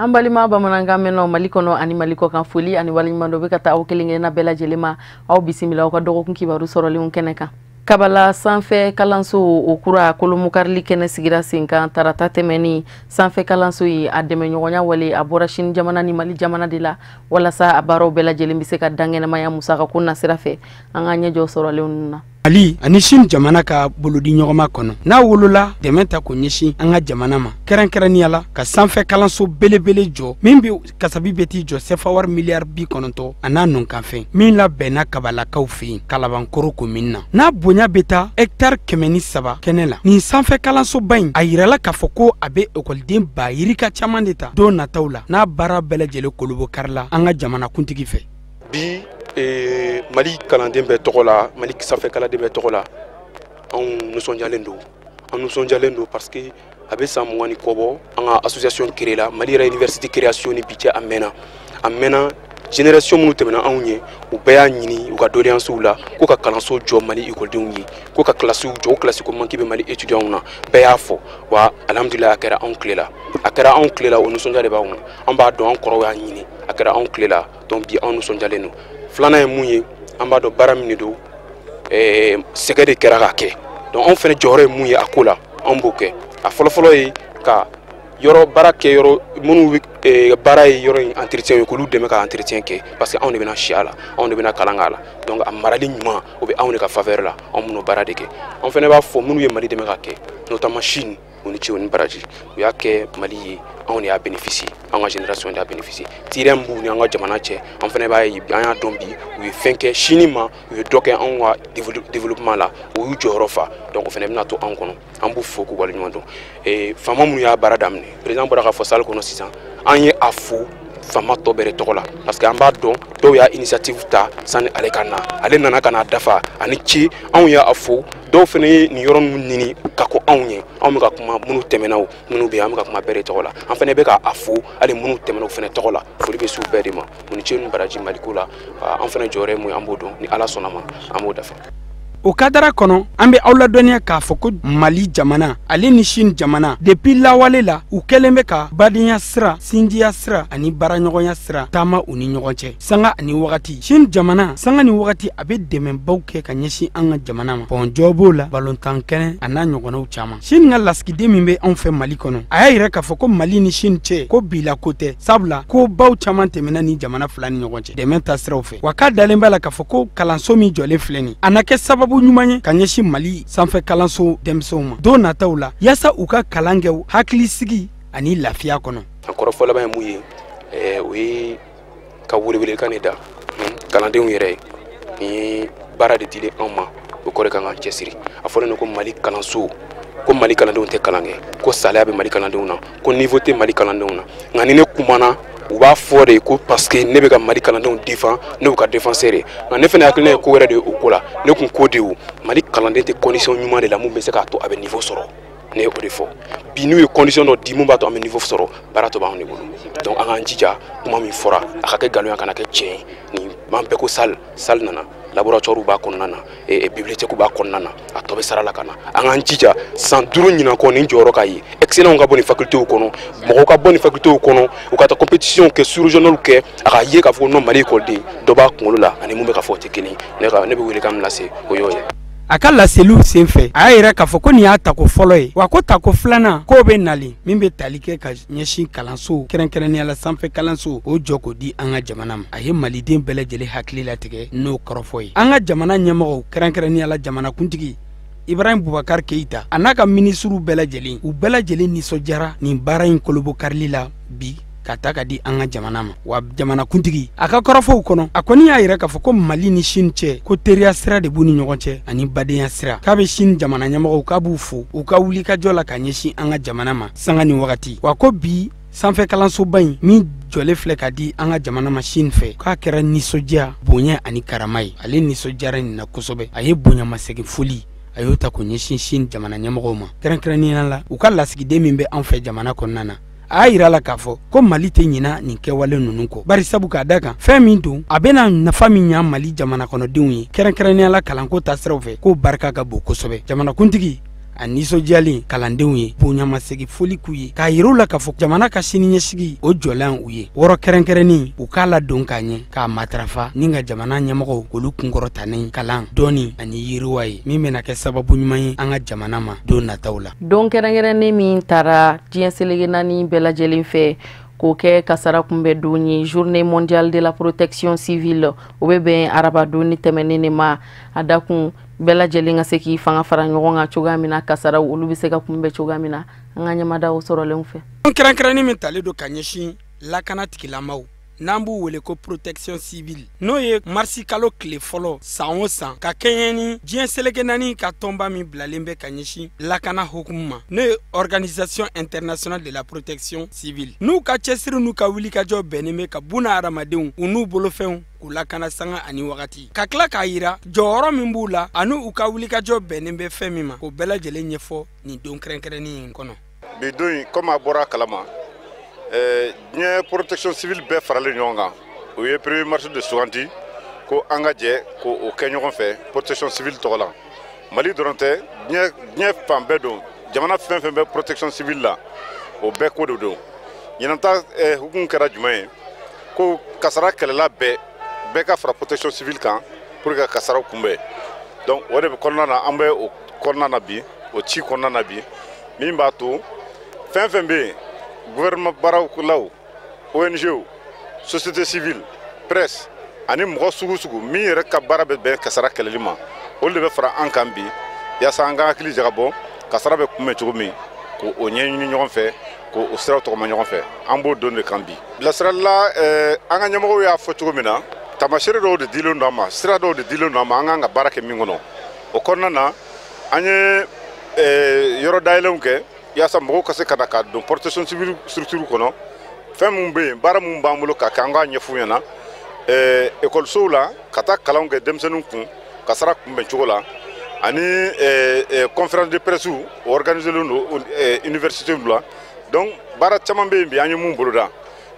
An balima bamanankan mɛnnaw Mali kɔnɔ ani Mali kɔ kan, foli ani waleɲuman dɔ bɛ ka taa aw kelen-kelenna bɛɛ lajɛlen ma. Aw bisimila aw ka dɔgɔkun kibaru sɔrɔlenw kɛnɛ kan. Kabala sanfɛ kalanso o kura kolomukarili kɛnɛ sigira sen kan tarata tɛmɛni. Sanfɛ kalanso ye a dɛmɛɲɔgɔnya wale, a bɔra Sini jamana ni Mali jamana de la, walasa a baaraw bɛɛ lajɛlen bɛ se ka dankɛnɛmaya musakako nasira fɛ. An ka ɲɛjɔ sɔrɔlenw na. Mali ani Sini jamana ka bolodi ɲɔgɔnma kɔnɔ, n'a wolola dɛmɛ ta k'o ɲɛsin an ka jamana ma, kɛrɛnkɛrɛnniya la ka sanfɛ kalanso belebele jɔ min bɛ kasabi bɛ t'i jɔ sefa wari miliyari 90 a n'a nɔnkanfɛn, min labɛnna Kabalakaw fɛ yen, Kalabankoro komini na, n'a bonya bɛ taa hɛkitari 103 kɛnɛ la. Nin sanfɛ kalansoba in, a yirala k'a fɔ ko a bɛ ekɔliden ba yirika caman de ta don nataw la, n'a baara bɛɛ lajɛlen kolobo karila an ka jamanakuntigi fɛ. Bi Mali kalanden bɛɛ tɔgɔ la, Mali sanfɛ kalanden bɛɛ tɔgɔ la, anw nisɔndiyalen don. An nisɔndiyalen don parce que a bɛ san 20 ni kɔ bɔ an ka association créé la. Mali yɛrɛ université création ni bi cɛ, a mɛnna, a mɛnna. Génération minnu tɛmɛna anw ɲɛ, u bɛɛ y'a ɲini u ka doléances la ko ka kalanso jɔ Mali ekɔlidenw ye, ko ka kilasiw jɔ, o kilasi ko manque bɛ Mali étudiants na. Bɛɛ y'a fɔ wa alhamdulilayi, a kɛra anw tile la, a kɛra anw tile la. O nisɔndiya de b'anw na. An b'a dɔn an kɔrɔw y'a ɲini, a kɛra anw tile la, donc bi anw nisɔndiyalen don. Filanan ye mun ye? An b'a dɔn baara min de don, sɛgɛ de kɛra k'a kɛ. Donc anw fɛnɛ jɔyɔrɔ ye mun ye a ko la, anw b'o kɛ. A fɔlɔfɔlɔ ye ka yɔrɔ baara kɛ, yɔrɔ minnu bɛ baara ye yɔrɔ in entretien ye, k'olu dɛmɛ ka entretien kɛ, parce que anw de bɛna si a la, anw de bɛna kalan k'a la. Donc a marali ɲuman, o bɛ anw de ka faveur la, anw bɛn'o baara de kɛ. An fɛnɛ b'a fɔ minnu ye Mali dɛmɛ ka kɛ, notamment Chine, u ni ce, u ni baraji. U y'a kɛ Mali ye, anw de y'a bénéficier, an ka génération de y'a bénéficier. Terrain b'u ni an ka jamana cɛ, an fɛnɛ b'a ye, an y'a dɔn bi u ye fɛn kɛ sini ma, u ye dɔ kɛ anw ka développement la, u y'u jɔyɔrɔ fa. Donc o fɛnɛ bɛna to anw kɔnɔ, an b'u fo k'u waleɲuman dɔn. Faama minnu y'a baara daminɛ, président bɔra k'a fɔ salle kɔnɔ sisan, an ye a fo faama tɔ bɛɛ de tɔgɔ la, parce que an b'a dɔn dɔw y'a initiative ta sani ale ka na. Ale nana ka n'a dafa, ani ce. Anw y'a fo. Dɔw fana ye nin yɔrɔ ninnu ɲini ka ko anw ye. Anw bɛ ka kuma minnu tɛmɛna, o minnu bɛ yen, an bɛ ka kuma bɛɛ de tɔgɔ la. An fana bɛ ka a fo hali minnu tɛmɛna, o fana tɔgɔ la. Foli bɛ s'u bɛɛ de ma. U ni ce ni baraji Maliko la. An fana jɔyɔrɔ ye mun ye, an b'o dɔn. Ni Ala sɔnna ma, an b'o dafa. O kadara kɔnɔ, an bɛ aw ladɔnniya k'a fɔ ko Mali jamana ale ni Sini jamana, depuis lawale la, u kɛlen bɛ ka badenya sira, sinjiya sira ani baaraɲɔgɔnya sira taama u ni ɲɔgɔn cɛ sanga ani wagati. Sini jamana, sanga ni wagati, a bɛ dɛmɛbaw kɛ ka ɲɛsin an ka jamana ma. Pɔnjɔ b'o la, balontan kɛnɛ a n'a ɲɔgɔnnaw caman. Sini ka lasigiden min bɛ anw fɛ Mali kɔnɔ, a y'a yira k'a fɔ ko Mali ni Sini cɛ ko bila ko tɛ, sabula ko baw caman tɛmɛna ni jamana fila ni ɲɔgɔn cɛ dɛmɛ ta siraw fɛ. Wa k'a dalen b'a la k'a fɔ ko kalanso min jɔlen filɛ nin, a na kɛ sababu ɲuman ye ka ɲɛsin Mali sanfɛ kalanso denmisɛnw ma don nataw la, yaasa u ka kalan kɛ hakilisigi ani lafiya kɔnɔ. A kɔrɔfɔ laban ye mun ye? O ye ka welewelekan de da kalandenw yɛrɛ ye. Nin ye baara de dilen anw ma, o kɔrɔ kan k'an cɛsiri. A fɔlen don ko Mali kalanso, ko Mali kalandenw tɛ kalan kɛ, ko salaya bɛ Mali kalandenw na, ko niveau tɛ Mali kalandenw na. Nka ni ne kumana, u b'a fɔ de ko parce que ne bɛ ka Mali kalandenw défend, ne y'u ka défenseur ye. Nka ne fana hakilina ye ko wɛrɛ de ye o ko la. Ne kun ko de, o Mali kalanden tɛ condition ɲuman de la mun bɛ se k'a to a bɛ niveau sɔrɔ. Ne ye o de fɔ bi. N'u ye condition dɔ di mun b'a to an bɛ niveau sɔrɔ, baara tɔ b'anw de bolo. Donc an k'an jija, kuma min fɔra, a ka kɛ nkalon ye, a kana kɛ tiɲɛ ye. Nin b'an bɛɛ ko salle, salle nana, laboratoire b'a kɔnɔna na, bibliothèque b'a kɔnɔna na, a tɔ bɛ sara la ka na. An k'an jija, san 5 ɲinan kɔ, nin jɔyɔrɔ ka ye, excellent ka bɔ nin faculté kɔnɔ, mɔgɔw ka bɔ nin faculté kɔnɔ, u ka taa compétition kɛ, sous régional kɛ, a ka ye k'a fɔ ko non, Mali école dɔ b'a kunkolo la ani mun bɛ ka fɔ o tɛ kelen ye. Ne ka ne bɛ welekan min lase, o y'o ye. A ka laseliw sen fɛ, a y'a yira k'a fɔ ko nin y'a tako fɔlɔ ye, wa ko tako filanan k'o bɛ nali min bɛ tali kɛ ka ɲɛsin kalanso, kɛrɛnkɛrɛnnenya la sanfɛ kalanso, o jɔ k'o di an ka jamana ma. A ye maliden bɛɛ lajɛlen hakili latigɛ n'o kɔrɔfɔ ye. An ka jamana ɲɛmɔgɔw, kɛrɛnkɛrɛnnenya la jamanakuntigi Ibrahim Bubakar Keyita a n'a ka minisiriw bɛɛ lajɛlen, u bɛɛ lajɛlen nisɔndiyara nin baara in kolobokarili la bi ka ta ka di an ka jamana ma. Wa jamanakuntigi a ka kɔrɔfɔw kɔnɔ, a kɔni y'a yira k'a fɔ ko Mali ni Sini cɛ, ko teriya sira de b'u ni ɲɔgɔn cɛ ani badenya sira. K'a bɛ Sini jamana ɲɛmɔgɔw, k'a b'u fo u ka wulikajɔ la ka ɲɛsin an ka jamana ma sanga ni wagati. Wa ko bi sanfɛ kalansoba in min jɔlen filɛ ka di an ka jamana ma Sini fɛ, k'a kɛra nisɔndiya, bonya ani karama ye. Ale nisɔndiyara nin na kosɛbɛ. A ye bonyamasegin foli, a y'o ta k'o ɲɛsin Sini jamana ɲɛmɔgɔw ma, kɛrɛnkɛrɛnnenya la u ka lasigiden min bɛ an fɛ jamana kɔnɔna na. A y'a yira la k'a fɔ ko Mali tɛ ɲina nin kɛwale ninnu kɔ, bari sabu k'a da kan fɛn min don, a bɛna nafa min ɲa Mali jamana kɔnɔdenw ye, kɛrɛnkɛrɛnnenya la kalanko ta siraw fɛ, k'o barika ka bon kosɛbɛ. Jamanakuntigi A nisɔndiyalen kalandenw ye, bonyamasegin foli k'u ye, k'a yir'u la k'a fɔ jamana ka siniɲɛsigi o jɔlan u ye. Wɔɔrɔ kɛrɛnkɛrɛnnen, u k'a ladon k'a ɲɛ, k'a matarafa ni ka jamana ɲɛmɔgɔw olu kunkɔrɔta ni kalan, dɔnni ani yiriwa ye, min bɛna kɛ sababu ɲuman ye an ka jamana ma don nataw la. Don kɛrɛnkɛrɛnnen min taara diɲɛ seleke naani bɛɛ lajɛlen fɛ k'o kɛ kasara kunbɛn don ye, Journée mondiale de la protection civile, o bɛ bɛn arabadon ni tɛmɛnen de ma. A dakun, bɛɛ lajɛlen ka se k'i fanga fara ɲɔgɔn kan cogoya min na, kasaraw olu bɛ se ka kunbɛn cogoya min na. An ka ɲɛmadaw sɔrɔlenw fɛ. Kɛrɛnkɛrɛnnin min talen don ka ɲɛsin lakana tigilamaw, n'an b'u wele ko protection civile, n'o ye marisi kalo tile fɔlɔ san o san, ka kɛɲɛ ni diɲɛ seleke naani ka tɔnba min bilalen bɛ ka ɲɛsin lakana hukumu ma, n'o ye Organisation internationale de la protection civile, n'u ka cɛsiri n'u ka wulikajɔ bɛnnen bɛ ka buna hadamadenw, u n'u bolofɛnw, k'u lakana sanga ani wagati, ka tila k'a yira jɔyɔrɔ min b'u la ani u ka wulikajɔ bɛnnen bɛ fɛn min ma, k'o bɛɛ lajɛlen ɲɛfɔ nin don kɛrɛnkɛrɛnnen in kɔnɔ. Bi don in, komi a bɔra a kalama, diɲɛ protection civile bɛɛ faralen ɲɔgɔn kan, o ye 1er mars de sugandi ko an ka jɛ k'o kɛ ɲɔgɔn fɛ protection civile tɔgɔ la. Mali dɔrɔn tɛ, diɲɛ fan bɛɛ don, jamana fɛn fɛn bɛ protection civile la, o bɛɛ ko de don. Ɲinan ta hukumu kɛra jumɛn ye? Ko kasara kɛlɛla bɛɛ, bɛɛ ka fara protection civile kan pour que ka kasaraw kunbɛn. Donc o de bɛ kɔnɔna na, an bɛ o kɔnɔna na bi, o ci kɔnɔna na bi, min b'a to fɛn fɛn bɛ yen, gouvernement baarakɛlaw, ONG, société civile, presse ani mɔgɔ sugu sugu min yɛrɛ ka baara bɛ bɛn kasara kɛlɛli ma, olu de bɛ fara an kan bi, yaasa an ka hakili jagabɔ kasara bɛ kunbɛn cogo min, k'o ɲɛɲini ɲɔgɔn fɛ, k'o siraw tɔgɔma ɲɔgɔn fɛ. An b'o don de kan bi. Bilasirali la, an ka ɲɛmɔgɔw y'a fɔ cogo min na, taamasere dɔw de dilen don an ma, sira dɔw de dilen don an ma, an kan ka baara kɛ min kɔnɔ. O kɔnɔna na, an ye yɔrɔ dayɛlɛnw kɛ yaasa mɔgɔw ka se ka na ka don protection civile structure kɔnɔ. Fɛn min bɛ yen, baara min b'an bolo ka kɛ, an k'a ɲɛf'u ɲɛna. Ekɔlisow la, ka taa kalanw kɛ denmisɛnninw kun kasara kunbɛn cogo la, ani conférence de presse organisé len don université la. Donc baara caman bɛ yen bi, an ye mun boloda.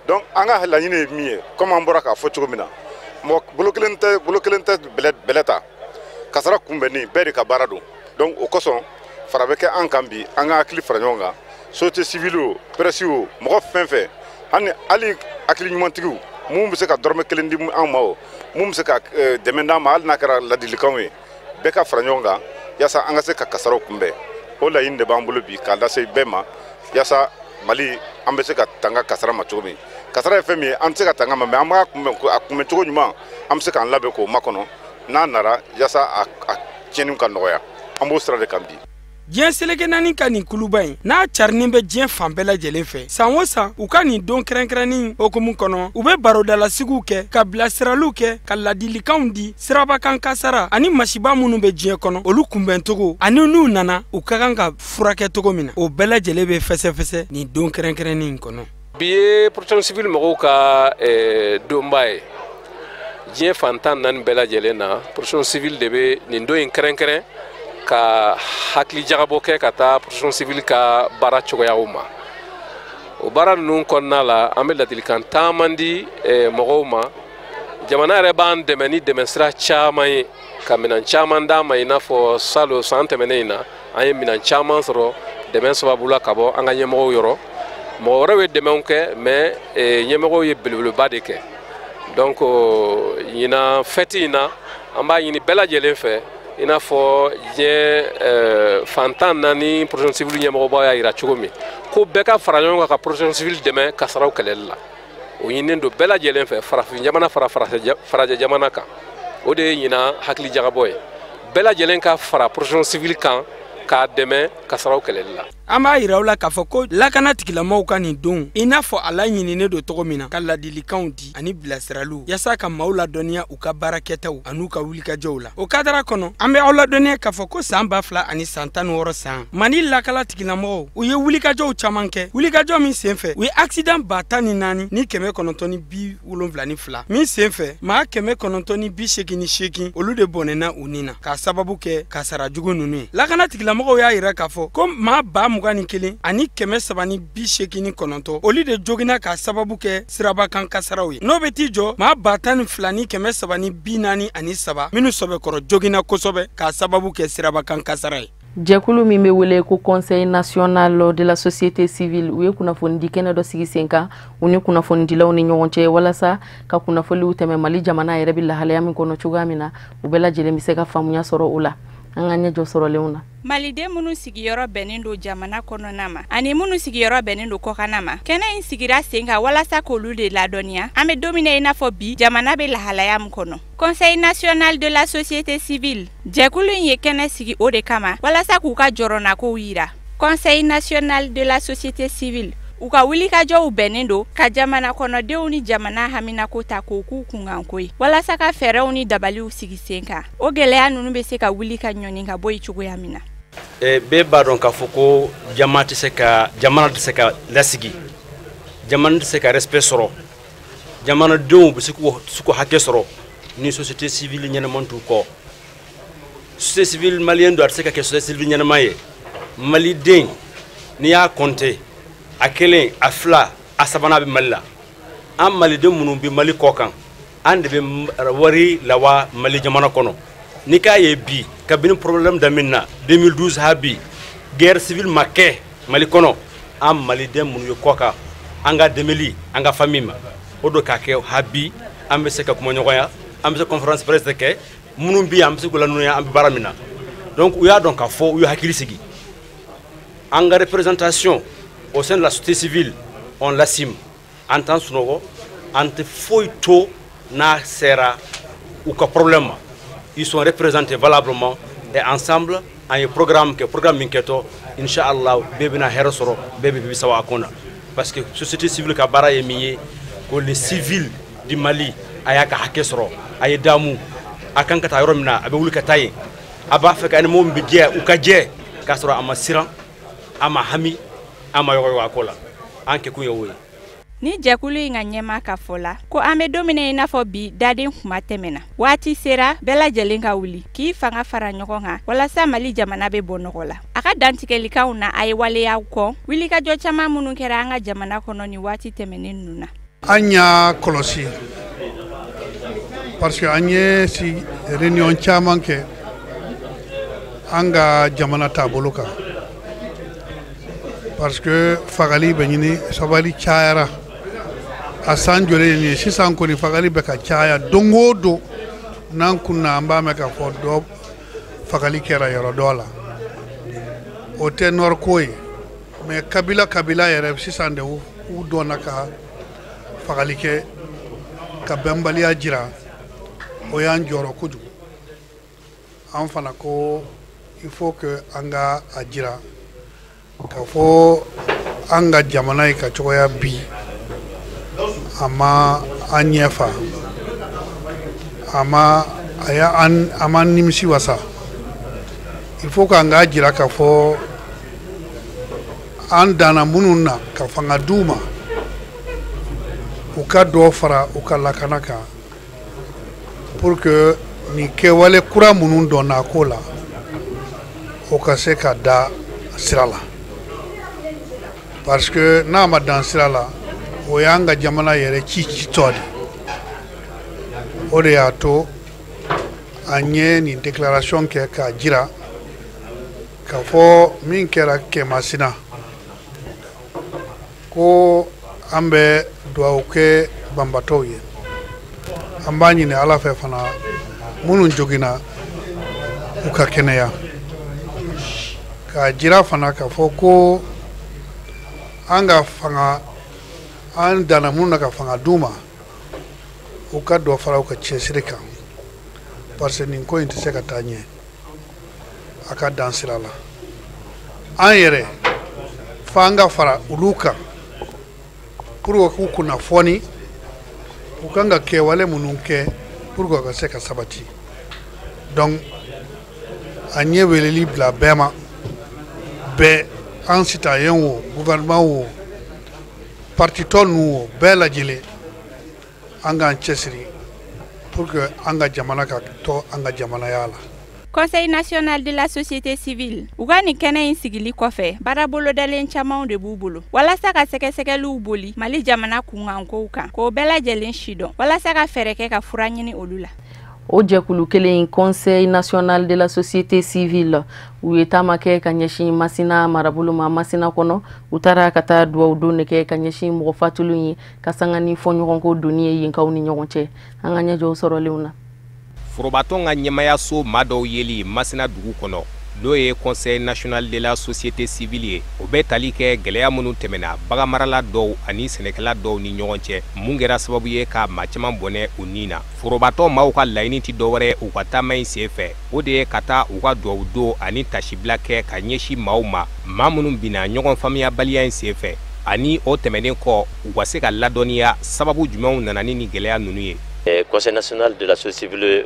Donc an ka laɲini ye min ye, comme an bɔra k'a fɔ cogo min na, mɔgɔ bolo kelen tɛ, bolo kelen tɛ bɛlɛ ta. Kasara kunbɛnni, bɛɛ de ka baara don. Donc o kosɔn, fara bɛ kɛ an kan bi, an ka hakili fara ɲɔgɔn kan, société civile o, presse o, mɔgɔ fɛn fɛn, hali hakili ɲumantigiw mun bɛ se ka dɔrɔmɛ kelen di an ma, o mun bɛ se ka dɛmɛ d'an ma, hali n'a kɛra ladilikanw ye, bɛɛ ka fara ɲɔgɔn kan yaasa an ka se ka kasaraw kunbɛn. O laɲini de b'an bolo bi k'a lase bɛɛ ma, yaasa Mali an bɛ se ka tanga kasara ma cogo min. Kasara ye fɛn min ye, an tɛ se ka tanga ma, mais an b'a kunbɛn, a kunbɛn cogo ɲuman, an bɛ se k'an labɛn k'o makɔnɔ n'a nana, yaasa a tiɲɛniw ka nɔgɔya. An b'o sira de kan bi. Diɲɛ seleke naani ka nin kuluba in n'a carinin bɛ diɲɛ fan bɛɛ lajɛlen fɛ, san o san u ka nin don kɛrɛnkɛrɛnnin hukumu kɔnɔ, u bɛ barodalasigiw kɛ, ka bilasiraliw kɛ, ka ladilikanw di sirabakan kasara ani masiba minnu bɛ diɲɛ kɔnɔ, olu kunbɛncogo ani n'u nana u ka kan ka furakɛ cogo min na, o bɛɛ lajɛlen bɛ fɛsɛfɛsɛ nin don kɛrɛnkɛrɛnnin in kɔnɔ. Bi ye protection civile mɔgɔw ka donba ye diɲɛ fan 14 bɛɛ lajɛlen na. Protection civile de bɛ nin don in kɛrɛnkɛrɛn ka hakili jagabɔ kɛ ka taa protection civile ka baara cogoyaw ma. O baara ninnu kɔnɔna la, an bɛ ladilikan caman di mɔgɔw ma. Jamana yɛrɛ b'an dɛmɛ ni dɛmɛsira caman ye, ka minɛn caman d'an ma, i n'a fɔ salon san tɛmɛnen in na, an ye minɛn caman sɔrɔ dɛmɛ sababu la ka bɔ an ka ɲɛmɔgɔw yɔrɔ. Mɔgɔ wɛrɛw ye dɛmɛw kɛ, mais ɲɛmɔgɔw ye belebeleba de kɛ. Donc ɲinan fɛti in na, an b'a ɲini bɛɛ lajɛlen fɛ, i n'a fɔ diɲɛ fan 14 protection civile ɲɛmɔgɔbaw y'a yira cogo min, ko bɛɛ ka fara ɲɔgɔn kan ka protection civile dɛmɛ kasaraw kɛlɛli la. O ɲininen don bɛɛ lajɛlen fɛ, farafin jamana fara farajɛ jamana kan. O de ye ɲinan hakili jagabɔ ye, bɛɛ lajɛlen ka fara protection civile kan k'a dɛmɛ kasaraw kɛlɛli la. An b'a yira aw la k'a fɔ ko lakana tigilamaw ka nin don, i n'a fɔ a laɲininen don cogo min na, ka ladilikanw di ani bilasiraliw yaasa ka maaw ladɔnniya u ka baarakɛtaw an'u ka wulikajɔw la. O kadara kɔnɔ, an bɛ aw ladɔnniya k'a fɔ ko san 2016 san, Mali lakana tigilamɔgɔw u ye wulikajɔw caman kɛ. Wulikajɔ min senfɛ, u ye accident 14,972 min senfɛ, maa 988 olu de bɔnɛna u ni na k'a sababu kɛ kasara jugu ninnu ye. Lakana tigilamɔgɔw y'a yira k'a fɔ ko maa 21,389 olu de joginna k'a sababu kɛ sirabakan kasaraw ye, n'o bɛ t'i jɔ maa 12,343 minnu sɔbɛkɔrɔ joginna kosɛbɛ k'a sababu kɛ sirabakan kasara ye. Jɛkulu min bɛ wele ko Conseil national de la société civile, u ye kunnafonidi kɛnɛ dɔ sigi sen kan u ni kunnafonidilaw ni ɲɔgɔn cɛ, walasa ka kunnafoniw tɛmɛ Mali jamana yɛrɛ bɛ lahalaya min kɔnɔ cogoya min na, u bɛɛ lajɛlen bɛ se ka faamuya sɔrɔ o la. An ka ɲɛjɔ sɔrɔlenw na. Maliden minnu sigiyɔrɔ bɛnnen don jamana kɔnɔna ma ani minnu sigiyɔrɔ bɛnnen don kɔkanna ma, kɛnɛ in sigira sen kan walasa k'olu de ladɔnniya an bɛ don min na i n'a fɔ bi, jamana bɛ lahalaya min kɔnɔ. Conseil national de la société civile jɛkulu in ye kɛnɛ sigi o de kama, walasa k'u ka jɔrɔnakow yira. Conseil national de la société civile u ka wulikajɔw bɛnnen don ka jamana kɔnɔdenw ni jamana haminako ta k'o k'u kunkanko ye, walasa ka fɛɛrɛw ni dabaliw sigi sen kan, o gɛlɛya ninnu bɛ se ka wuli ka ɲɔni ka bɔ yen cogoya min na. Bɛɛ b'a dɔn k'a fɔ ko jama tɛ se ka, jamana tɛ se ka lasigi, jamana tɛ se ka respect sɔrɔ, jamanadenw bɛ se k'u hakɛ sɔrɔ ni société civile ɲɛnama t'u kɔ. Société civile malien don, a tɛ se ka kɛ société civile ɲɛnama ye. Maliden, n'i y'a compter, a kelen, a fila, a sabanan bɛ Mali la. An maliden minnu bɛ Mali kɔ kan, an de bɛ wari lawa Mali jamana kɔnɔ. N'i k'a ye bi, kabini problème daminɛ na 2012 ha bi, guerre civile ma kɛ Mali kɔnɔ, an maliden minnu ye kɔ kan, an ka dɛmɛli an ka famille ma, o don k'a kɛ ha bi an bɛ se ka kuma ɲɔgɔnya, an bɛ se conférence presse kɛ, minnu bɛ yan, an bɛ se k'u lanɔya an bɛ baara min na. Donc u y'a dɔn k'a fɔ, u ye hakili sigi, an ka représentation au sein de la société civile, on l'assume. An t'an sunɔgɔ, an tɛ foyi to n'a sera u ka problème ma. Ils sont représentés valablement et ensemble an ye programme kɛ, programme min kɛtɔ, inshallah, bɛɛ bɛna hɛrɛ sɔrɔ, bɛɛ bɛ sawa a kɔnɔ, parce que société civile ka baara ye min ye, ko le civil du Mali a y'a ka hakɛ sɔrɔ, a ye daamu, a kan ka taa yɔrɔ min na, a bɛ wuli ka taa yen, a b'a fɛ ka ni mɔgɔ min bɛ jɛ, u ka jɛ k'a sɔrɔ a ma siran, a ma hami, a ma yɔgɔyɔgɔ a ko la. An kɛkun ye o ye. Ni jɛkulu in ka ɲɛma ka fɔ la ko an bɛ don min na i n'a fɔ bi, daden kuma tɛmɛna, waati sera bɛɛ lajɛlen ka wuli k'i fanga fara ɲɔgɔn kan walasa Mali jamana bɛ bɔ nɔgɔ la. A ka dantigɛlikaw na, a ye waleyaw kɔ wulikajɔ caman minnu kɛra an ka jamana kɔnɔ ni waati tɛmɛnen ninnu na. An y'a kɔlɔsi, parce que an ye si réunion caman kɛ an ka jamana taabolo kan, parce que fagali bɛ ɲini, sabali cayara a san joli nin ye sisan kɔni. Fagali bɛ ka caya don o don, n'an kunna an b'a mɛn k'a fɔ dɔ fagali kɛra yɔrɔ dɔ la. O tɛ nɔrɔ ko ye, mais kabila kabila yɛrɛ sisan de u dɔnna ka fagali kɛ ka bɛnbaliya jira. O y'an jɔrɔ kojugu. An fana ko il faut que an ka a jira k'a fɔ an ka jamana ye ka cogoya bi, a ma an ɲɛ fa, a ma a y'a an a ma nimisi wasa. Il faut k'an k'a jira k'a fɔ an danna minnu na ka fanga d'u ma, u ka dɔ fara u ka lakana kan, pour que nin kɛwale kura minnu dɔnna a ko la, o ka se ka da sira la, parce que n'a ma dan sira la, o y'an ka jamana yɛrɛ ci citɔ de. O de y'a to an ye nin déclaration kɛ k'a jira k'a fɔ min kɛra Kɛmasina, ko an bɛ duwawu kɛ banbatɔw ye, an b'a ɲini Ala fɛ fana minnu joginna, u ka kɛnɛya, k'a jira fana k'a fɔ ko an ka fanga, an danna minnu na ka fanga d'u ma, u ka dɔ fara u ka cɛsiri kan, parce que nin ko in tɛ se ka taa ɲɛ a ka dan sira la. An yɛrɛ f'an ka fara olu kan pour que k'u kunnafoni u kan ka kɛwale minnu kɛ pour que ka se ka sabati. Donc an ye weleli bila bɛɛ ma, bɛɛ, an citoyen o, gouvernement o, parti tɔ ninnu o, bɛɛ lajɛlen, an k'an cɛsiri pour que an ka jamana ka to an ka jamanaya la. Conseil national de la société civile u ka nin kɛnɛ in sigili kɔfɛ, baara bolodalen camanw de b'u bolo walasa ka sɛgɛsɛgɛliw boli Mali jamana kunkankow kan, k'o bɛɛ lajɛlen sidɔn walasa ka fɛɛrɛ kɛ ka fura ɲini olu la. O jɛkulu kelen, Conseil national de la société civile, u ye taama kɛ ka ɲɛsin Masina marabolo ma. Masina kɔnɔ, u taara ka taa duwawu don de kɛ ka ɲɛsin mɔgɔ fatulenw ye, ka sanga ni fɔɲɔgɔnko donni ye yenkaw ni ɲɔgɔn cɛ. An ka ɲɛjɔw sɔrɔlenw na. Forobatɔn ka ɲɛmayaso maa dɔw yeli Masina dugu kɔnɔ, n'o ye Conseil national de la société civile ye, o bɛ tali kɛ gɛlɛya minnu tɛmɛna baganmarala dɔw ani sɛnɛkɛla dɔw ni ɲɔgɔn cɛ, mun kɛra sababu ye ka maa caman bɔnɛ u ni na. Forobatɔ maaw ka laɲini tɛ dɔwɛrɛ u ka taama in sen fɛ, o de ye ka taa u ka duwawu don ani tasibila kɛ ka ɲɛsin maaw ma, maa minnu binna ɲɔgɔn faamuyabaliya in sen fɛ, ani o tɛmɛnen kɔ, u ka se ka ladɔnniya sababu jumɛnw nana ni nin gɛlɛya ninnu ye. Conseil national de la société civile,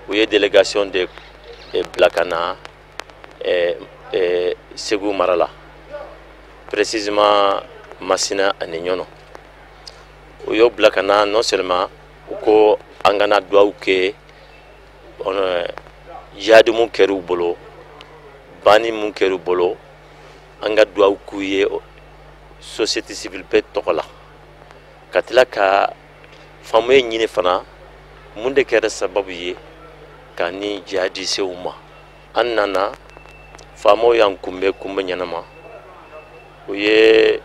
u ye délégation de bila ka na Segu mara la, précisément Masina ani Ɲɔnɔ. U y'o bila ka na, non seulement u ko an kana duwawu kɛ jihadi mun kɛr'u bolo, banni mun kɛr'u bolo, an ka duwawu k'u ye société civile bɛɛ tɔgɔ la, ka tila ka faamuya ɲini fana mun de kɛra sababu ye ka ni jihadi se u ma. An nana, faamaw y'an kunbɛn kunbɛn ɲɛnama, u ye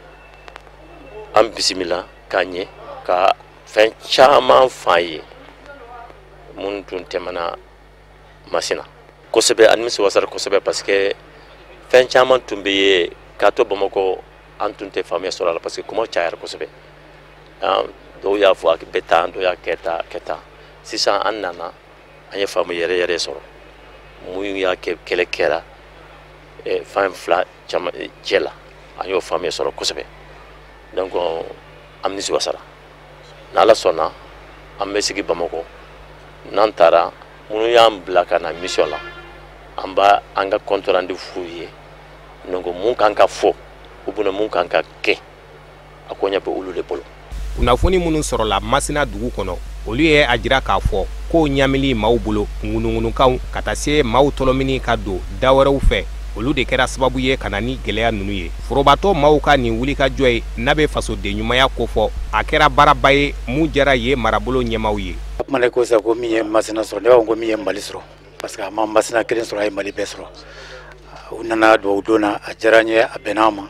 an bisimila k'a ɲɛ, ka fɛn caman f'an ye mun tun tɛmɛna Masina kosɛbɛ. An nimisi wasara kosɛbɛ, parce que fɛn caman tun bɛ yen k'a to Bamakɔ, an tun tɛ faamuya sɔrɔ a la, parce que kuma cayara kosɛbɛ. Dɔw y'a fɔ a bɛ tan, dɔw y'a kɛ tan kɛ tan. Sisan an nana, an ye faamu yɛrɛ yɛrɛ sɔrɔ mun y'a kɛ kɛlɛ kɛra fan fila caman cɛ la. An y'o faamuya sɔrɔ kosɛbɛ, donc an nimisi wasara. N'Ala sɔnna, an bɛ sigi Bamakɔ. N'an taara, minnu y'an bila ka na mission la, an b'a an ka compte rendu f'u ye. Donc mun kan ka fɔ ou bien mun kan ka kɛ, a ko ɲɛ bɛ olu de bolo. Kunnafoni minnu sɔrɔla Masina dugu kɔnɔ, olu ye a jira k'a fɔ ko ɲamili maaw bolo, ŋunuŋunukanw ka taa se maaw tɔlɔmini ka don da wɛrɛw fɛ, olu de kɛra sababu ye ka na ni gɛlɛya ninnu ye. Forobatɔ maaw ka nin wulikajɔ ye n'a bɛ fasoden ɲumanya kofɔ, a kɛra baaraba ye mun diyara ye marabolo ɲɛmaaw ye. A kuma ko sisan ko min ye Masina sɔrɔ, ne b'a fɔ ko min ye Mali sɔrɔ, parce que a ma Masina kelen sɔrɔ, a ye Mali bɛɛ sɔrɔ. U nana duwawu don na, a diyara n ye, a bɛnna an ma.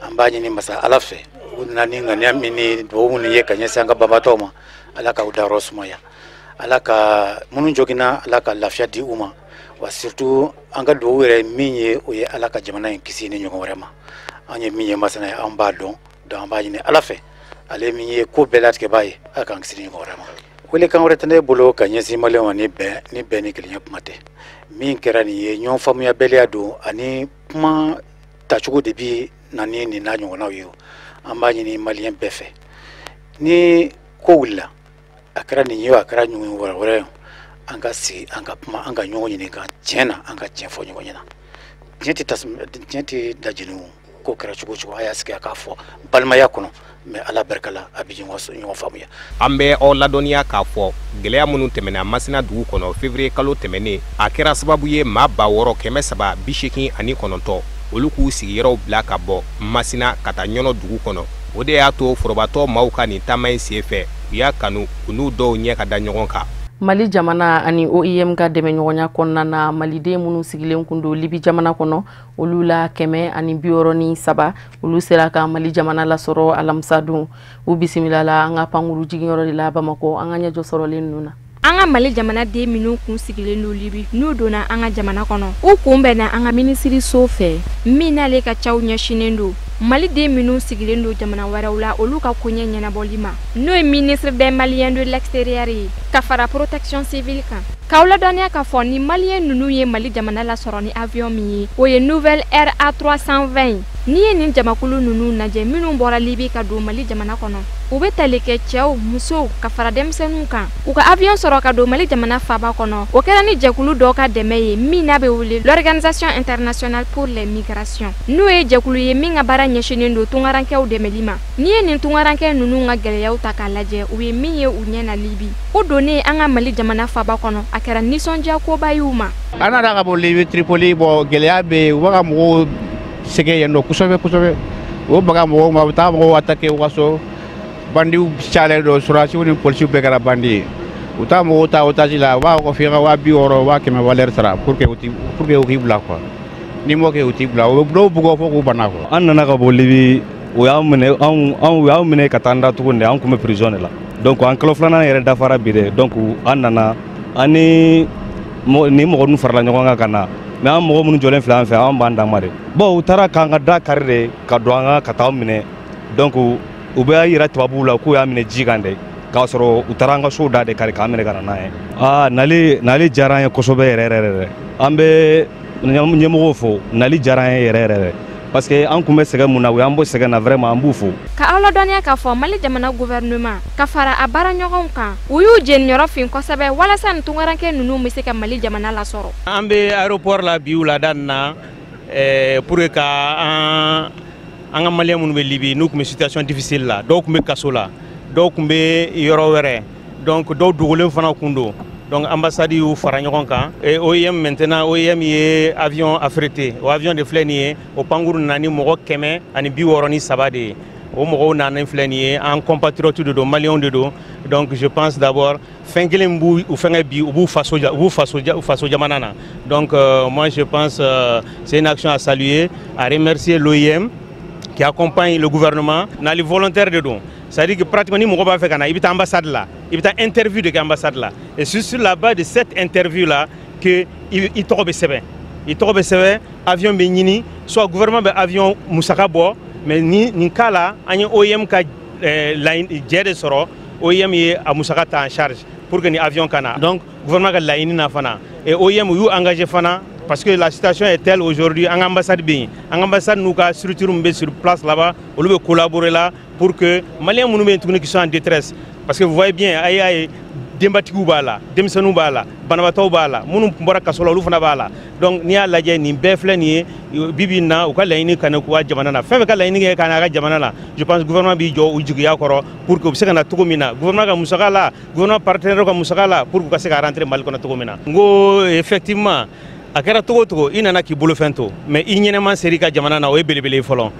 An b'a ɲini masa Ala fɛ, u nana ni ŋaniya min ni duwawu minnu ye ka ɲɛsin an ka banbaatɔw ma, Ala k'u dayɔrɔ sumaya, Ala ka minnu joginna, Ala ka lafiya di u ma. Wa surtout an ka duwawu yɛrɛ min ye, o ye Ala ka jamana in kisi ni ɲɔgɔn wɛrɛ ma. An ye min ye Masina ye, an b'a dɔn. Donc an b'a ɲini Ala fɛ, ale min ye ko bɛɛ latigɛbaa ye, Ala k'an kisi ni ɲɔgɔn wɛrɛ ma. Welekan wɛrɛ tɛ ne bolo ka ɲɛsin Maliyɛnw ma ni bɛn ni bɛn ni kelenya kuma tɛ. Min kɛra nin ye, ɲɔgɔn faamuyabaliya don ani kuma tacogo de bi na ni nin n'a ɲɔgɔnnaw ye. An b'a ɲini Maliyɛn bɛɛ fɛ, ni ko wulila, a kɛra nin ye o, a kɛra ɲɔgɔn wɛrɛ wɛrɛ ye, an ka sigi, an ka kuma, an ka ɲɔgɔn ɲininka tiɲɛ na, an ka tiɲɛ fɔ ɲɔgɔn ɲɛna. Tiɲɛ tɛ tasuma, tiɲɛ tɛ lajɛni o. Ko kɛra cogo o cogo, a y'a sigi a k'a fɔ balimaya kɔnɔ, mais Ala barika la, a bɛ ɲɔgɔn faamuya. An bɛ aw ladɔnniya k'a fɔ gɛlɛya minnu tɛmɛna Masina dugu kɔnɔ février kalo tɛmɛnen, a kɛra sababu ye maa 6389, olu k'u sigiyɔrɔw bila ka bɔ Masina ka taa Ɲɔnɔ dugu kɔnɔ. O de y'a to forobatɔ maaw ka nin taama in sen fɛ, u y'a kanu u n'u dɔw ɲɛ ka da ɲɔgɔn kan. Mali jamana ani OIM ka dɛmɛɲɔgɔnya kɔnɔna na, maliden minnu sigilen kun don Libi jamana kɔnɔ, olu la 163, olu sera ka Mali jamana lasɔrɔ alamisa don. U bisimila la an ka pankuru jiginyɔrɔ de la Bamakɔ. An ka ɲɛjɔ sɔrɔlen ninnu na. An ka Mali jamanaden minnu kun sigilen don Libi, n'u donna an ka jamana kɔnɔ, u kun bɛnna an ka minisiriso fɛ min n'ale ka caw ɲɛsinnen don Maliden minnu sigilen don jamana wɛrɛw la, olu ka koɲɛ ɲɛnabɔli ma, n'o ye ministre des Maliens de l'extérieur ye, ka fara protection civile kan. K'aw ladɔnniya k'a fɔ ni Malien ninnu ye Mali jamana lasɔrɔ ni avion min ye, o ye Nouvelle Air A320 ye. N'i ye nin jamakulu ninnu lajɛ minnu bɔra Libi ka don Mali jamana kɔnɔ, u bɛ tali kɛ cɛw, musow ka fara denmisɛnninw kan. U ka avion sɔrɔ ka don Mali jamana faaba kɔnɔ, o kɛra ni jɛkulu dɔ ka dɛmɛ ye min n'a bɛ wele l'Organisation internationale pour les migrations, n'o ye jɛkulu ye min ka baara ɲɛsinnen don tungarankɛw dɛmɛli ma. N'i ye nin tungarankɛ ninnu ka gɛlɛyaw ta k'a lajɛ, u ye min ye u ɲɛ na Libi, o donnen an ka Mali jamana faaba kɔnɔ, a kɛra nisɔndiya koba y'u ma. An nana ka bɔ Libi Tripoli, bɔn gɛlɛya bɛ yen, u bɛ ka mɔgɔw sɛgɛn yen nɔ kosɛbɛ kosɛbɛ. O baga mɔgɔw ma, u bɛ taa mɔgɔw attaquer u ka so, bandiw cayalen don, sɔrɔdasiw ni polisiw bɛɛ kɛra bandi ye. U taa mɔgɔw ta otage la, u b'a fɔ ko f'i ka 60 000, 100 000 valeur sara pour que u k'i bila quoi. N'i m'o kɛ, u t'i bila. U bɛ dɔw bugɔ fo k'u bana quoi. An nana ka bɔ Libi, u y'an minɛ, anw u y'an minɛ ka taa an da tuguni de. An tun bɛ prison de la, donc an kalo filanan yɛrɛ dafara bi de. Donc an nana, an ni ni mɔgɔ ninnu farala ɲɔgɔn kan ka na, mais an mɔgɔ minnu jɔlen filɛ an fɛ, an b'an dama de. Bon, u taara k'an ka da kari de ka don an ka taa minɛ. Donc u bɛ yira tubabuw la k'u y'a minɛ ji kan de, k'a sɔrɔ u taara an ka sow da de kari k'an minɛ ka na n'a ye. Aa, nali diyara an ye kosɛbɛ yɛrɛ yɛrɛ yɛrɛ. An bɛ ɲɛmɔgɔw fo, nali diyara an ye yɛrɛ yɛrɛ yɛrɛ, parce que an tun bɛ sɛgɛn mun na, u y'an bɔ sɛgɛn na. Vraiment, an b'u fo. Ka aw ladɔnniya k'a fɔ Mali jamana gouvernement ka fara a baaraɲɔgɔnw kan, u y'u jeniyɔrɔ fin kosɛbɛ walasa nin tunkaranke ninnu bɛ se ka Mali jamana lasɔrɔ. An bɛ aéroport la bi wulada nin na pour que ka an ka Malien minnu bɛ Libi, n'u tun bɛ situation difficile la, dɔw tun bɛ kaso la, dɔw tun bɛ yɔrɔ wɛrɛ, donc dɔw dogolen fana kun don. Donc ambassade y'u fara ɲɔgɔn kan et OIM, maintenant OIM ye avion affrété. O avion de filɛ nin ye, o pankuru nana ni mɔgɔ 163 de ye. O mɔgɔw nana filɛ nin ye, an compatriotes de don, Maliens de don. Donc je pense d'abord fɛn kelen b'u u fɛngɛ bi, u b'u faso faso jamana na. Donc moi je pense c'est une action à saluer, à remercier l'OIM qui accompagne le gouvernement. Nali volontaire de don, c'est-à-dire que pratiquement ni mɔgɔ b'a fɛ ka na, i bɛ taa ambassade la, i bɛ taa interview de kɛ ambassade la, et c'est sur la base de cette interview là que i tɔgɔ bɛ sɛbɛn, i tɔgɔ bɛ sɛbɛn, avion bɛ ɲini, soit gouvernement bɛ avion musaka bɔ. Mais ni nin cas la, an ye OIM ka jɛ de sɔrɔ. OIM ye a musaka ta en charge pour que ni avion ka na. Donc gouvernement ka laɲini na fana, et OIM y'u engagé fana, parce que la situation est telle aujourd'hui, an ka ambassade bɛ yen, an ka ambassade n'u ka structure min bɛ sur place là-bas, olu bɛ collaborer la pour que Maliens minnu bɛ yen tuguni qui sont en détresse, parce que vous voyez bien, a y'a ye, denbatigiw b'a la, denmisɛnninw b'a la, banabaatɔw b'a la, minnu bɔra kaso la, olu fana b'a la. Donc n'i y'a lajɛ, nin bɛɛ filɛ nin ye bi bi in na, u ka laɲini ka na k'u ka jamana na, fɛn fɛn ka laɲini kɛ ka na a ka jamana na, je pense gouvernement b'i jɔ u jigiya kɔrɔ pour que u bɛ se ka na cogo min na, gouvernement ka musaka la, gouvernement partenaire ka musaka la, pour que u ka se ka rentrer Mali kɔnɔ cogo min na. N ko effectivement, a kɛra cogo o cogo, i nana k'i bolofɛn to, mais i ɲɛnɛma ser'i ka jamana na, o ye belebele ye fɔlɔ.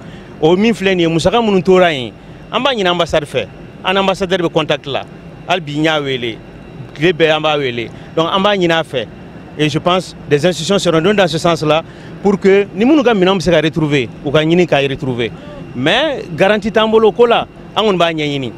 O min filɛ nin ye, musaka minnu tora yen, an b'a ɲini ambassade fɛ, an ambassadeur bɛ contact la hali bi, n y'a wele tile bɛɛ, an b'a wele. Donc an b'a ɲini a fɛ, et je pense des institutions seront données dans ce sens là pour que ni minnu ka minɛnw bɛ se ka retrouver, u ka ɲini k'a retrouver. Mais garantie t'an bolo ko la, an kɔni b'a ɲɛɲini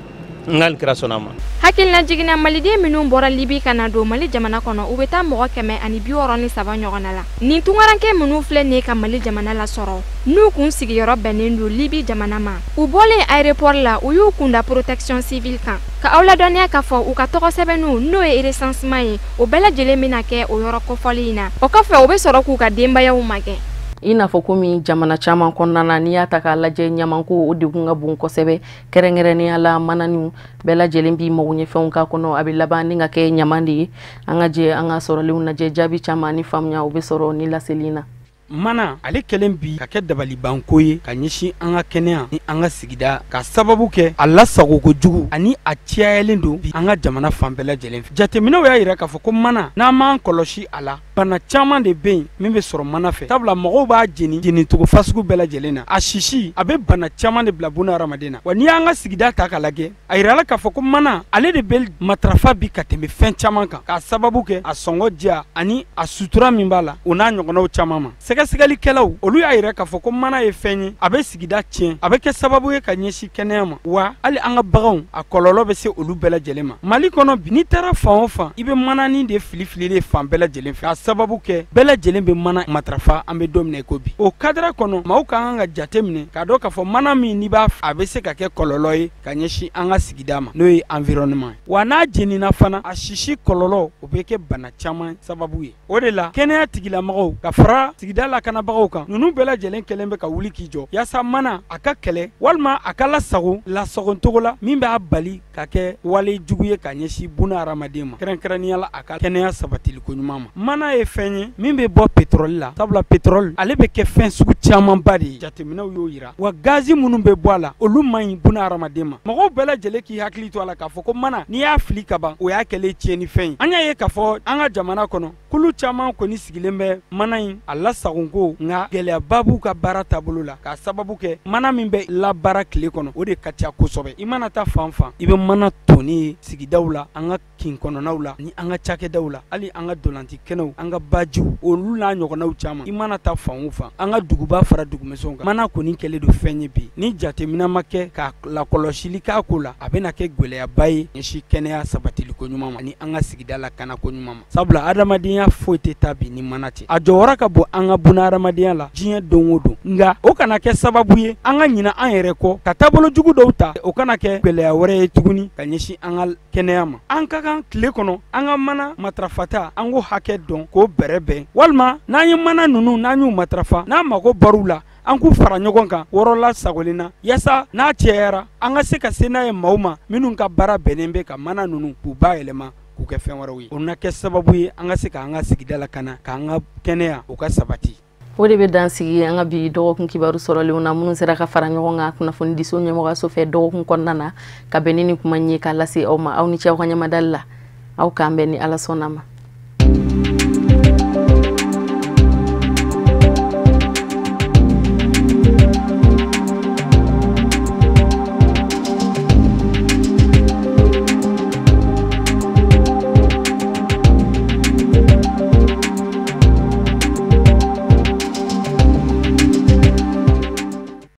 n'ale kɛra sɔnna ma. Hakilina jiginna, Maliden minnu bɔra Libi ka na don Mali jamana kɔnɔ, u bɛ taa mɔgɔ 163 ɲɔgɔn na la. Nin tunkaranke minnu filɛ nin ye ka Mali jamana lasɔrɔ, n'u kun sigiyɔrɔ bɛnnen don Libi jamana ma, u bɔlen aéroport la, u y'u kunda protection civile kan. Ka aw ladɔnniya k'a fɔ u ka tɔgɔ sɛbɛnniw, n'o ye recensement ye, o bɛɛ lajɛlen bɛna kɛ o yɔrɔ kofɔli in na. O kɔfɛ, u bɛ sɔrɔ k'u ka denbayaw magɛn. I n'a fɔ komi jamana caman kɔnɔna na, n'i y'a ta k'a lajɛ, ɲamanko o degun ka bon kosɛbɛ, kɛrɛnkɛrɛnnenya la mananiw bɛɛ lajɛlen b'i magoɲɛfɛnw k'a kɔnɔ, a bɛ laban ni ka kɛ ɲaman de ye. An ka jɛ an ka sɔrɔlenw lajɛ, jaabi caman ni faamuya o bɛ sɔrɔ ni laseli na. Mana ale kɛlen bi ka kɛ dabalibanko ye ka ɲɛsin an ka kɛnɛya ni an ka sigida, ka sababu kɛ a lasago kojugu ani a cayalen don bi an ka jamana fan bɛɛ lajɛlen fɛ. Jateminɛw y'a yira k'a fɔ ko mana, n'an m'an kɔlɔsi a la, bana caman de bɛ yen min bɛ sɔrɔ mana fɛ, sabula mɔgɔw b'a jeni jenicogo fasugu bɛɛ lajɛlen na. A sisi a bɛ bana caman de bila buna hadamaden na. Wa n'i y'an ka sigida ta k'a lajɛ, a yirala k'a fɔ ko mana ale de bɛ matarafa bi ka tɛmɛ fɛn caman kan, k'a sababu kɛ a sɔngɔ diya ani a sutura min b'a la, o n'a ɲɔgɔnnaw caman ma. Sɛgɛsɛgɛlikɛlaw olu y'a yira k'a fɔ ko mana ye fɛn ye, a bɛ sigida tiɲɛ, a bɛ kɛ sababu ye ka ɲɛsin kɛnɛya ma, wa hali an ka baganw, a kɔlɔlɔ bɛ se olu bɛɛ lajɛlen ma. Mali kɔnɔ bi, n'i taara fan o fan, i bɛ manani de fili fililen fan bɛɛ lajɛlen fɛ, k'a sababu kɛ bɛɛ lajɛlen bɛ mana matarafa. An bɛ don min na i ko bi, o cadre kɔnɔ, maaw ka kan ka jate minɛ k'a dɔn k'a fɔ mana min n'i b'a, a bɛ se ka kɛ kɔlɔlɔ ye ka ɲɛsin an ka sigida ma, n'o ye environnement ye. Wa n'a jenina fana, a sisi kɔlɔlɔ o bɛ kɛ bana caman sababu ye. O de la, kɛnɛya tigilamɔgɔw ka fara sigida lakanabagaw kan, ninnu bɛɛ lajɛlen kɛlen bɛ ka wuli k'i jɔ yaasa mana a ka kɛlɛ walima a ka lasago lasagocogo la min b'a bali ka kɛ wale jugu ye ka ɲɛsin buna hadamaden ma, kɛrɛnkɛrɛnnenya la a ka kɛnɛya sabatiliko ɲuman ma. Mana ye fɛn ye min bɛ bɔ pétrole la, sabula pétrole ale bɛ kɛ fɛn sugu camanba de ye, jateminɛw y'o yira. Wa gazi minnu bɛ bɔ a la, olu man ɲi buna hadamaden ma. Mɔgɔw bɛɛ lajɛlen k'i hakili to a la k'a fɔ ko mana, n'i y'a fili ka ban, o y'a kɛlen tiɲɛnifɛn ye. An y'a ye k'a fɔ an ka jamana kɔnɔ Kulu caman kɔni sigilen bɛ mana in a lasagonko, nka gɛlɛyaba b'u ka baara taabolo la, k'a sababu kɛ mana min bɛ labaara tile kɔnɔ, o de ka ca kosɛbɛ. I mana taa fan fan, i bɛ mana tɔni ye sigidaw la, an ka kin kɔnɔnaw la, ni an ka cakɛdaw la, hali an ka dolanci kɛnɛw, an ka bajiw, olu n'a ɲɔgɔnnaw caman. I mana taa fan o fan, an ka duguba fara dugumisɛnw kan, mana kɔni kɛlen don fɛn ye bi, ni jateminɛ ma kɛ ka lakɔlɔsili k'a ko la, a bɛna kɛ gɛlɛyaba ye ɲɛsin kɛnɛya sabatiliko ɲuman ma ani an ka sigida lakanako ɲuman ma, sabula adamadenya foyi tɛ taa bi ni mana tɛ. A jɔyɔrɔ ka bon an ka bunahadamadenya la diɲɛ don o don, nka o kana kɛ sababu ye an ka ɲina an yɛrɛ kɔ ka taabolo jugu dɔw ta. O kana kɛ gɛlɛya wɛrɛ ye tuguni ka ɲɛsin an ka kɛnɛya ma. An ka kan tile kɔnɔ an ka mana matarafata, an k'o hakɛ dɔn k'o bɛrɛbɛn, walima n'an ye mana ninnu, n'an y'u matarafa, n'an mago bar'u la, an k'u fara ɲɔgɔn kan wɔrɔ la sagolen na, yaasa n'a cɛyara an ka se ka se n'a ye maaw ma minnu ka baara bɛnnen bɛ ka mana ninnu k'u bayɛlɛma k'u kɛ fɛn wɛrɛw ye. O na kɛ sababu ye an ka se k'an ka sigida lakana, k'an ka kɛnɛya o ka sabati. O de bɛ dan sigi an ka bi dɔgɔkun kibaru sɔrɔlenw na, minnu sera ka fara ɲɔgɔn kan kunnafonidiso ɲɛmɔgɔyaso fɛ dɔgɔkun kɔnɔna na, ka bɛn ni nin kuma in ye k'a lase aw ma. Aw ni ce aw ka ɲɛmadali la. Aw k'an bɛn ni Ala sɔnna ma.